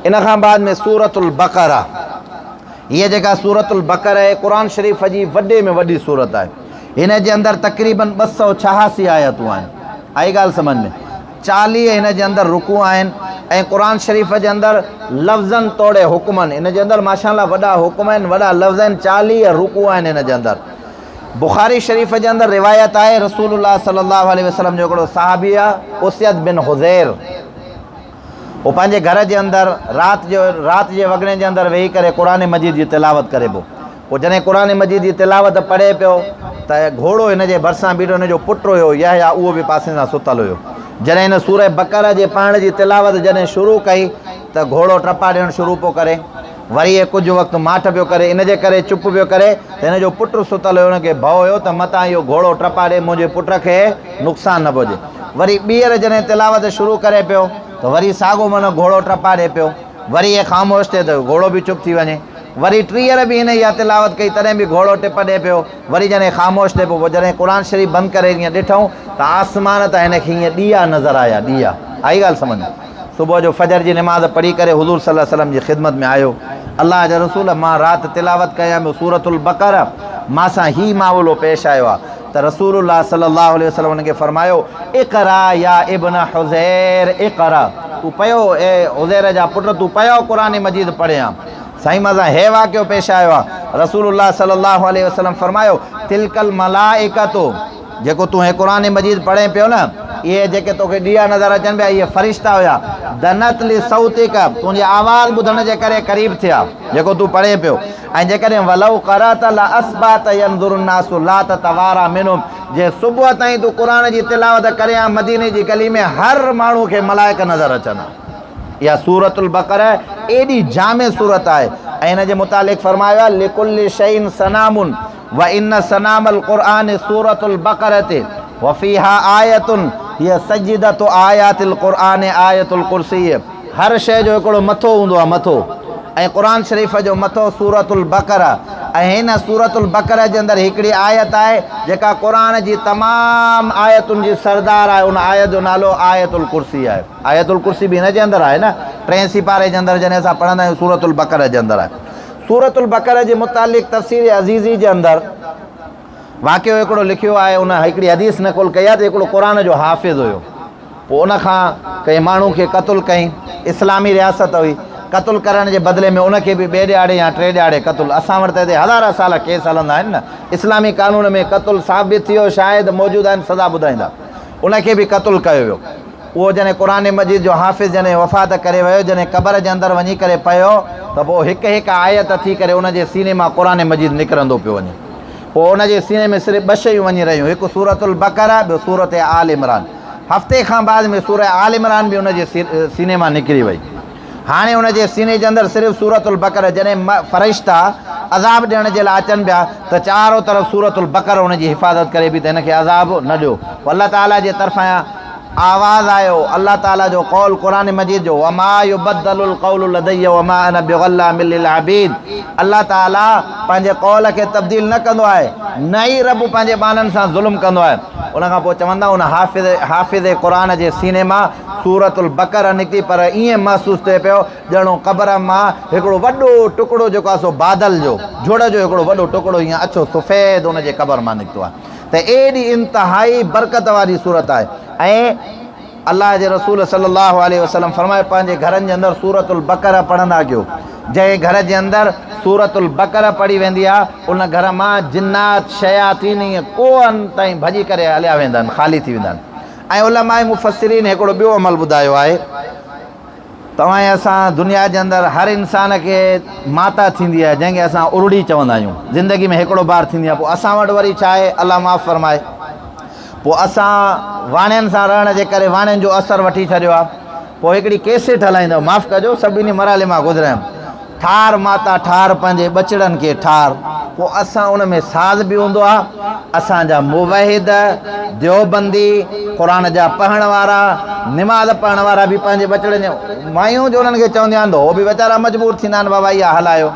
ان کان بعد ۾ سورة البقره، هيء جيڪا سورة البقره آهي قرآن شريف جي وڏي ۾ وڏي سورت آهي. هن جي اندر تقريباً 286 آيتون آهن. آئي ڳالهه سمجهه ۾؟ 40 هن جي اندر رڪوع آهن ۽ قرآن شريف جي اندر لفظن توڙي حڪمن هن جي اندر ماشاء الله وڏا حڪم آهن، وڏا لفظ آهن، 40 رڪوع آهن هن جي اندر. بخاري شريف جي اندر روايت آهي رسول الله صلي الله عليه وسلم جو هڪڙو صحابي آهي اسيد بن حضير، هو پنهنجي گهر جي اندر رات جو رات جي وڳڻي جي اندر ويهي ڪري قرآن مجيد جي تلاوت ڪري پيو. پوء جڏهن قرآن مجيد جي تلاوت پڙهي پيو ته گهوڙو هن جي ڀرسان بيٺو، هن جو پٽ هيو يحيٰ، اهو به پاسي سان ستل هيو. جڏهن هن سورة بقره جي پڙهڻ جي تلاوت جڏهن شروع ڪئي ته گهوڙو ٽپا ڏيڻ شروع پيو ڪري. وري هي ڪجهه وقت ماٺ پيو ڪري، ان جي ڪري چپ پيو ڪري ته هن جو پٽ ستل هيو، هن کي ڀؤ هيو ته متان اهو گهوڙو ٽپا ڏئي منهنجي پٽ کي نقصان نه پهچي. وري ٻيهر جڏهن تلاوت شروع ڪري پيو ته وري ساڳو من گهوڙو ٽپا ڏئي پيو. وري هي خاموش ٿئي ته گهوڙو به چپ ٿي وڃي. وري ٽيهر به هن اها تلاوت ڪئي تڏهن به گهوڙو ٽپ ڏئي پيو. وري جڏهن خاموش ٿئي پيو پوء جڏهن قرآن شريف بند ڪري ائين ڏٺائون ته آسمان تان هن کي ائين ڏيئا نظر آيا، ڏيئا. آئي ڳالهه سمجهه ۾؟ صبح جو فجر جي نماز پڙهي ڪري حضور صلي الله عليه وسلم جي خدمت ۾ آيو، الله جا رسول مان رات تلاوت ڪيان پيو سورة البقره، مان سان هي معاملو پيش آيو آهي ته رسول الله صلي الله عليه وسلم ان کي فرمايو، اقرا يا ابن حزير اقرا، تون پيو اي حزير جا پٽ تون پيو قرآن مجيد پڙهين. سائين مان سان هي واقعو پيش آيو آهي، رسول الله صلي الله عليه وسلم فرمايو، تلڪ الملائڪة، جيڪو تون هي قرآن مجيد پڙهين پيو نه، اهي جيڪي توکي ڏيئا نظر اچن پيا، اهي فرشتا هيا، دنت لصوتک، تنهنجي آواز ٻڌڻ جي ڪري قريب ٿيا، جيڪو تون پڙهين پيو، ۽ جيڪڏهن ولو قرأت لاصبحت ينظر الناس لا تتواري منهم، جي صبح تائين تون قرآن جي تلاوت ڪرين ها، مديني جي گلي ۾ هر ماڻهو کي ملائڪ نظر اچن ها. اها سورة البقره ايڏي جامع سورت آهي ۽ ان جي متعلق فرمايو آهي، لڪل شيء سنام وان سنام القرآن سورة البقرة وفيها آية هي سيدة آيات القرآن آية الڪرسي، هر شيء جو هڪڙو مٿو هوندو آهي مٿو، ۽ قرآن شريف جو مٿو سورة البقره، ۽ هن سورة البقره جي اندر هڪڙي آيت آهي جيڪا قرآن جي تمام آيتن جي سردار آهي، ان آيت جو نالو آية الڪرسي آهي. آية الڪرسي به هن جي اندر آهي نه، ٽئين سيپاري جي اندر جڏهن اسان پڙهندا آهيون سورة البقره جي اندر آهي. سورة البقره جي متعلق تفسير عزيزي جي اندر واقعو هڪڙو لکيو آهي، ان هڪڙي حديث نقل ڪئي آهي ته هڪڙو قرآن جو حافظ هيو، پوء ان کان ڪنهن ماڻهو کي قتل ڪئين، اسلامي رياست هئي، قتل ڪرڻ جي بدلي ۾ ان کي به ٻئي ڏهاڙي يا ٽئي ڏهاڙي قتل، اسان وٽ ته هتي هزارها سال ڪيس هلندا آهن نه، اسلامي قانون ۾ قتل ثابت ٿي ويو، شاهد موجود آهن، سزا ٻڌائيندا، ان کي به قتل ڪيو ويو. اهو جڏهن قرآن مجيد جو حافظ جڏهن وفات ڪري ويو، جڏهن قبر جي اندر وڃي ڪري پيو ته پوء هڪ هڪ آيت ٿي ڪري ان جي سيني مان قرآن مجيد نڪرندو پيو وڃي. پوء ان جي سيني ۾ صرف ٻه شيون وڃي رهيون، هڪ سورة البقره ٻيو سورة آل عمران. هفتي کان بعد ۾ سورة آل عمران به ان جي سيني مان نڪري وئي. هاڻي ان جي سيني جي اندر صرف سورة البقره، جڏهن فرشتا عذاب ڏيڻ جي لاء اچن پيا ته چارو طرف سورة البقره ان جي حفاظت ڪري پئي ته هن کي عذاب نه ڏيو. پوء الله تعاليٰ جي طرفان آواز آيو، الله تعاليٰ جو قول قرآن مجيد جو، وما يبدل القول لدي وما انا بظلام للعبيد، الله تعاليٰ پنهنجي قول کي تبديل نه ڪندو آهي، نه ئي رب پنهنجي ٻانهن سان ظلم ڪندو آهي. ان کان پوء چوندا ان حافظ حافظ قرآن جي سيني مان سورة البقره نڪتي پر ائين محسوس ٿئي پيو ڄڻو قبر مان هڪڙو وڏو ٽڪڙو جيڪو آهي سو بادل جو جھڙ جو هڪڙو وڏو ٽڪڙو ائين اڇو سفيد ان جي قبر مان نڪتو آهي ته ايڏي انتهائي برڪت واري سورت آهي ۽ الله جي رسول صلي الله عليه وسلم فرمايو پنهنجي گھرن جي اندر سورة البقره پڙهندا ڪيو، جنهن گھر جي اندر سورة البقره پڙهي ويندي آهي ان گھر مان جنات شياطين ائين ڪوهن تائين ڀڄي ڪري هليا ويندا آهن، خالي ٿي ويندا آهن. ۽ علماء مفسرين هڪڙو ٻيو عمل ٻڌايو آهي، توهان ۽ اسان دنيا جي اندر هر انسان کي ماتا ٿيندي آهي جنهن کي اسان ارڙي چوندا آهيون، زندگي ۾ هڪڙو بار ٿيندي آهي، پوء اسان وٽ وري ڇا آهي الله معاف فرمائي، پوء اسان واڻين سان رهڻ جي ڪري واڻين جو اثر وٺي ڇڏيو آهي، پوء هڪڙي ڪيسيٽ هلائيندا آهيون، معاف ڪجو سڀني مرحلي مان گذريا آهيون، ٺار ماتا ٺار پنهنجي ٻچڙن کي ٺار، پوء اسان ان ۾ ساز به هوندو آ، اسان جا موحد، ديوبندي، قرآن جا پڙهڻ وارا، نماز پڙهڻ وارا به پنهنجي ٻچڙن جي مايون جو انهن کي چونديون آهن ته هو به ويچارا مجبور ٿيندا آهن بابا اها هلايو.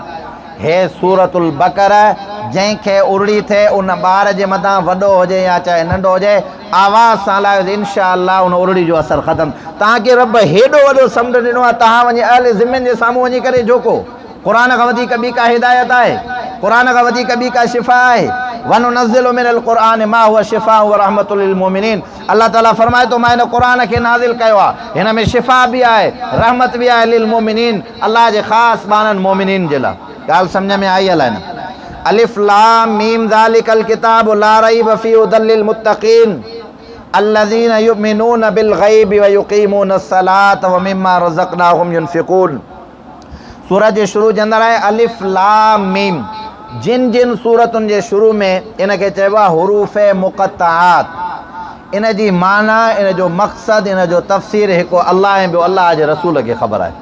هي سورة البقره جنهن کي ارڙي ٿئي ان ٻار جي مٿان وڏو هجي يا چاهي ننڍو هجي آواز سان هلايوس انشاء الله ان ارڙي جو اثر ختم. توهان کي رب هيڏو وڏو سمنڊ ڏنو آهي توهان وڃي اهل ذمين جي سامهون وڃي ڪري جهڪو. قرآن کان وڌيڪ ٻي ڪا هدايت آهي؟ قرآن کان وڌيڪ ٻي ڪا شفا آهي؟ وننزل من القرآن ما هو شفاء ورحمة للمؤمنين الله تعالي فرمائي ٿو مان هن قرآن کي نازل ڪيو آهي هن ۾ شفا به آهي رحمت به آهي للمؤمنين الله جي خاص ٻانهن مؤمنين جي لاء. ڳالهه سمجهه ۾ آئي الائي نه؟ الف لام ميم ذلک الڪتاب لا ريب فيه هدي للمتقين الذين يؤمنون بالغيب ويقيمون الصلاة ومما رزقناهم ينفقون سورت جي شروع جي اندر آهي الف لام ميم جن جن سورتن جي شروع ۾ ان کي چئبو آهي حروف مقطعات ان جي معنيٰ ان جو مقصد ان جو تفسير هڪ الله ۽ ٻيو الله جي رسول کي خبر آهي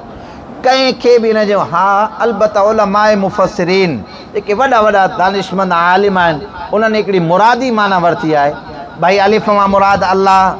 ڪنهن کي به ان جو ها البته علماء مفسرين جيڪي وڏا وڏا دانشمند عالم آهن انهن هڪڙي مرادي معنيٰ ورتي آهي ڀائي الف مان مراد الله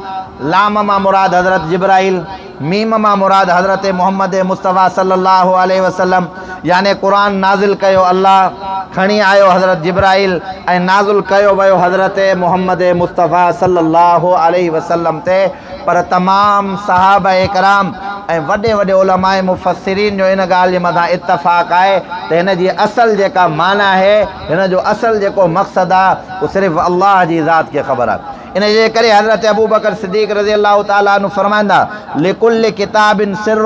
لام مان مراد حضرت جبرائيل ميم مان مراد حضرت محمد مصطفيٰ صلي الله عليه وسلم يعني قرآن نازل ڪيو الله کڻي آيو حضرت جبرائيل ۽ نازل ڪيو ويو حضرت محمد مصطفيٰ صلي الله عليه وسلم تي پر تمام صحابه ڪرام ۽ وڏي وڏي علماء مفسرين جو ان ڳالهه جي مٿان اتفاق آهي ته هن جي اصل جيڪا معنيٰ آهي هن جو اصل جيڪو مقصد آهي اهو صرف الله جي ذات کي خبر آهي ان جي ڪري حضرت ابوبڪر صديق رضي الله تعالٰي عنه فرمائن ٿا لڪل ڪتاب سر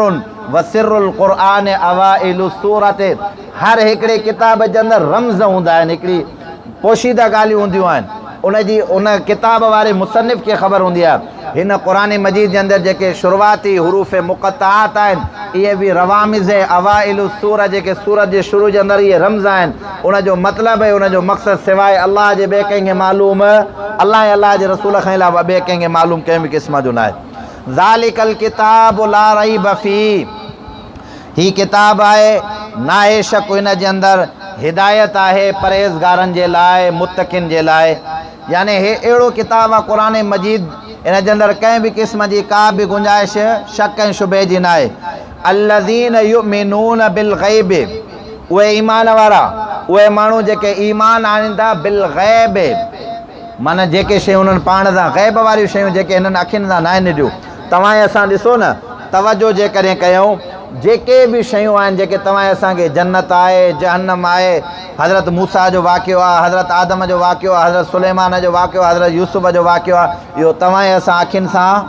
وسر القرآن اوائل السورة هر هڪڙي ڪتاب جي اندر رمز هوندا آهن هڪڙي پوشيده ڳالهيون هونديون آهن ان جي ان ڪتاب واري مصنف کي خبر هوندي آهي. هن قرآن مجيد جي اندر جيڪي شروعاتي حروف مقطعات آهن اهي به روامز اوائل السورة جيڪي سورت جي شروع جي اندر اهي رمز آهن ان جو مطلب ۽ ان جو مقصد سواء الله جي ٻئي ڪنهن کي معلوم الله ۽ الله جي رسول کان علاوه ٻئي ڪنهن کي معلوم ڪنهن به قسم جو ناهي. ذلڪ الڪتاب لا ريب فيه هي ڪتاب آهي، ناهي شڪ ان جي اندر، هدايت آهي پرهيزگارن جي لاء، متقين جي لاء. يعني هي اهڙو ڪتاب آهي قرآن مجيد ان جي اندر ڪنهن به قسم جي ڪا به گنجائش شڪ ۽ شبهي جي ناهي. الذين يؤمنون بالغيب اهي ايمان وارا، اهي ماڻهو جيڪي ايمان آڻين ٿا بالغيب معنيٰ جيڪي شيون انهن پاڻ سان غيب واريون شيون جيڪي هنن اکين سان ناهن ڏٺيون. توهان ۽ اسان ڏسو نه توجه جيڪڏهن ڪيون جيڪي به شيون آهن جيڪي توهان ۽ اسان کي جنت آهي جهنم آهي حضرت موسيٰ جو واقعو آهي حضرت آدم جو واقعو آهي حضرت سليمان جو واقعو آهي حضرت يوسف جو واقعو آهي اهو توهان ۽ اسان اکين سان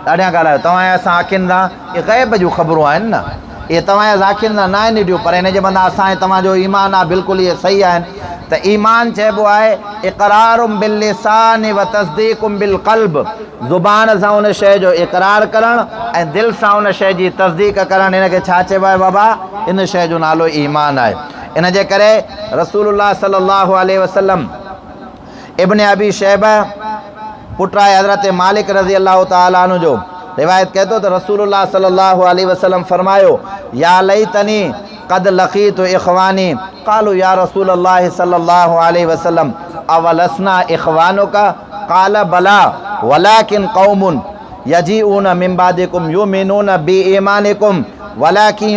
ڏاڍيان ڳالهايو توهان ۽ اسان اکين سان اهي غيب جون خبرون آهن نه اهي توهان ۽ اسان اکين سان ناهن ڏٺيون پر ان جي مٿان اسان ۽ توهان جو ايمان آهي بلڪل اهي صحيح آهن ته ايمان چئبو آهي اقرار باللسان وتصديق بالقلب زبان سان ان شيء جو اقرار ڪرڻ ۽ دل سان ان شيء جي تصديق ڪرڻ ان کي ڇا چئبو آهي بابا؟ ان شيء جو نالو ايمان آهي. ان جي ڪري رسول الله صلي الله عليه وسلم ابن ابي شيبه پٽ آهي حضرت مالڪ رضي الله تعالٰي عنه جو روايت ڪري ٿو ته رسول الله صلي الله عليه وسلم فرمايو يا ليتني قد لقيت اخواني قالوا يا رسول الله صلي الله عليه وسلم اولسنا اخوانك قال بليٰ ولڪن قوم يجيئون من بعدڪم يؤمنون بإيمانڪم ولڪن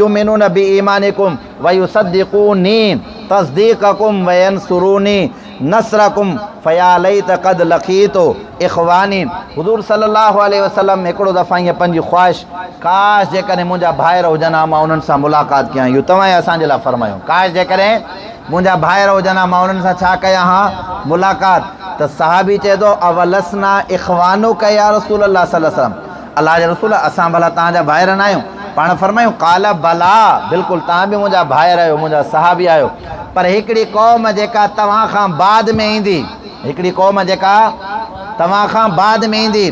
يؤمنون بإيمانڪم ويصدقوني تصديقڪم وينصروني نصرڪم فيا ليت قد لقيت اخواني حضور صلي الله عليه وسلم هڪڙو دفعا ائين پنهنجي خواهش ڪاش جيڪڏهن منهنجا ڀائر هجن ها مان انهن سان ملاقات ڪيان اهو توهان ۽ اسان جي لاء فرمايو ڪاش جيڪڏهن منهنجا ڀائر هجن ها مان انهن سان ڇا ڪيان ها؟ ملاقات. ته صحابي چئي ٿو، اولسنا اخوانک يا رسول الله صلي الله عليه وسلم الله جا رسول اسان ڀلا توهان جا ڀائر نه آهيون؟ پاڻ فرمايون، قال بليٰ بلڪل توهان به منهنجا ڀائر آهيو، منهنجا صحابي آهيو، پر هڪڙي قوم جيڪا توهان کان بعد ۾ ايندي، هڪڙي قوم جيڪا توهان کان بعد ۾ ايندي،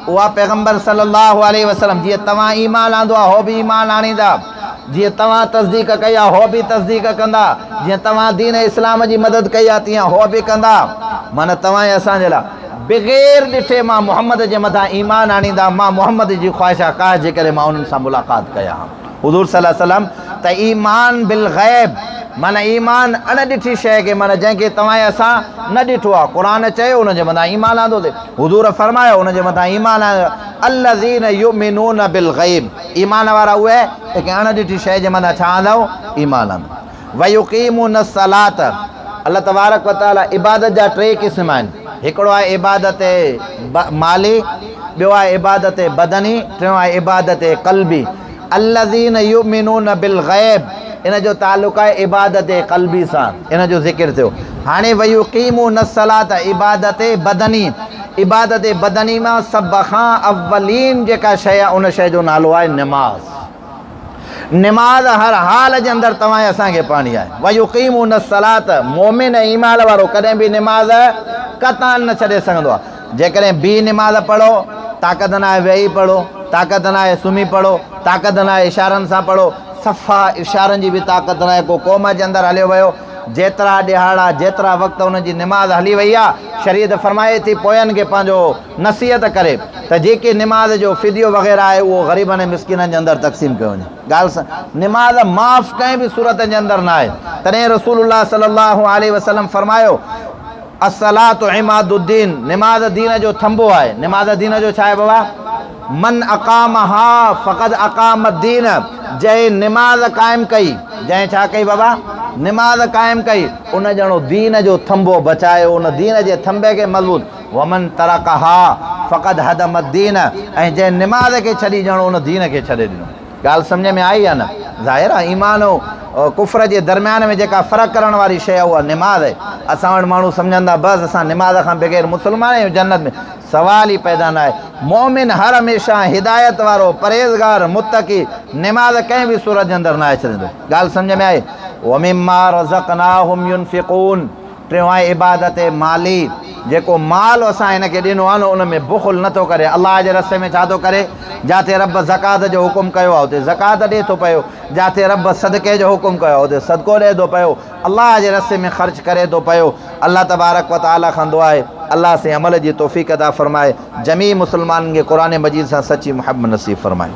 اها پيغمبر صلي الله عليه وسلم جيئن توهان ايمان آندو آهي هو به ايمان آڻيندا. جيئن توهان تصديق ڪئي آهي هو به تصديق ڪندا، جيئن توهان دين اسلام جي مدد ڪئي آهي تيئن هو به ڪندا، معنيٰ توهان ۽ اسان جي لاء بغير ڏٺي مان محمد جي مٿان ايمان آڻيندا، مان محمد جي خواهش آهي ڪاش جيڪڏهن مان انهن سان ملاقات ڪيان ها. حضور صلي الله عليه وسلم ته ايمان بالغيب معنيٰ ايمان اڻ ڏٺي شيء کي معنيٰ جنهن کي توهان ۽ اسان نه ڏٺو آهي، قرآن چيو ان جي مٿان ايمان آندوسين، حضور فرمايو ان جي مٿان ايمان آندو، الذين يؤمنون بالغيب ايمان وارا اهي جيڪي اڻ ڏٺي شيء جي مٿان ڇا آندائون؟ ايمان آندائون. ويقيمون الصلاة الله تبارڪ وتعالي عبادت جا ٽي قسم آهن هڪڙو آهي عبادت مالي ٻيو آهي عبادت بدني ٽيون آهي عبادت قلبي الذين يؤمنون بالغيب ان جو تعلق آهي عبادت قلبي سان ان جو ذڪر ٿيو هاڻي ويقيمون الصلاة عبادت بدني عبادت بدني مان سڀ کان اولين جيڪا شيء آهي ان شيء جو نالو آهي نماز نماز هر حال جي اندر توهان ۽ اسان کي پڙهڻي آهي. ويقيمون الصلاة مؤمن ۽ ايمان وارو ڪڏهن به نماز قطعاً نه ڇڏي سگهندو آهي. جيڪڏهن بيهي نماز پڙهو، طاقت نه آهي ويهي پڙهو، طاقت نه آهي سمهي پڙهو، طاقت نه آهي اشارن سان پڙهو، صفا اشارن جي به طاقت نه آهي ڪو ڪوما جي اندر هليو ويو، جيترا ڏهاڙا جيترا وقت ان جي نماز هلي وئي آهي، شريعت فرمائي ٿي پوين کي پنهنجو نصيحت ڪري ته جيڪي نماز جو فديو وغيره آهي اهو غريبن ۽ مسڪينن جي اندر تقسيم ڪيو وڃي. ڳالهه سان نماز معاف ڪنهن به صورت جي اندر نه آهي. تڏهن رسول الله صلي الله عليه وسلم فرمايو، الصلاة عماد الدين، نماز دين جو ٿنڀو آهي. نماز دين جو ڇا آهي بابا؟ من اقامها فقد اقام الدين، جنهن نماز قائم ڪئي، جنهن ڇا ڪئي بابا؟ نماز قائم ڪئي، ان ڄڻو دين جو ٿنڀو بچايو، ان دين جي ٿنڀي کي مضبوط. ومن ترڪها فقد هدم الدين ۽ جنهن نماز کي ڇڏي ڄڻ ان دين کي ڇڏي ڏنو. ڳالهه سمجهه ۾ آئي يا نه؟ ظاهر آهي ايمان ۽ ڪفر جي درميان ۾ جيڪا فرق ڪرڻ واري شيء آهي اها نماز آهي. اسان وٽ ماڻهو سمجهن ٿا بس اسان نماز کان بغير مسلمان آهيون جنت ۾ سوال ئي پيدا نه آهي. مؤمن هر هميشه هدايت وارو پرهيزگار متقي نماز ڪنهن به صورت جي اندر ناهي ڇڏيندو. ڳالهه سمجهه ۾ آئي؟ ومما رزقناهم ينفقون ٽيون آهي عبادت مالي، جيڪو مال اسان هن کي ڏنو آهي نه ان ۾ بخل نه ٿو ڪري، الله جي رستي ۾ ڇا ٿو ڪري؟ جاتي رب زڪوات جو حڪم ڪيو آهي اتي زڪوات ڏئي ٿو پيو، جاتي رب صدقي جو حڪم ڪيو آهي اتي صدقو ڏئي ٿو پيو، الله جي رستي ۾ خرچ ڪري ٿو پيو. الله تبارڪ و تعالي کان دعا آهي الله سائين عمل جي توفيق عطا فرمائي، جميع مسلمانن کي قرآن مجيد سان سچي محبت نصيب فرمائي.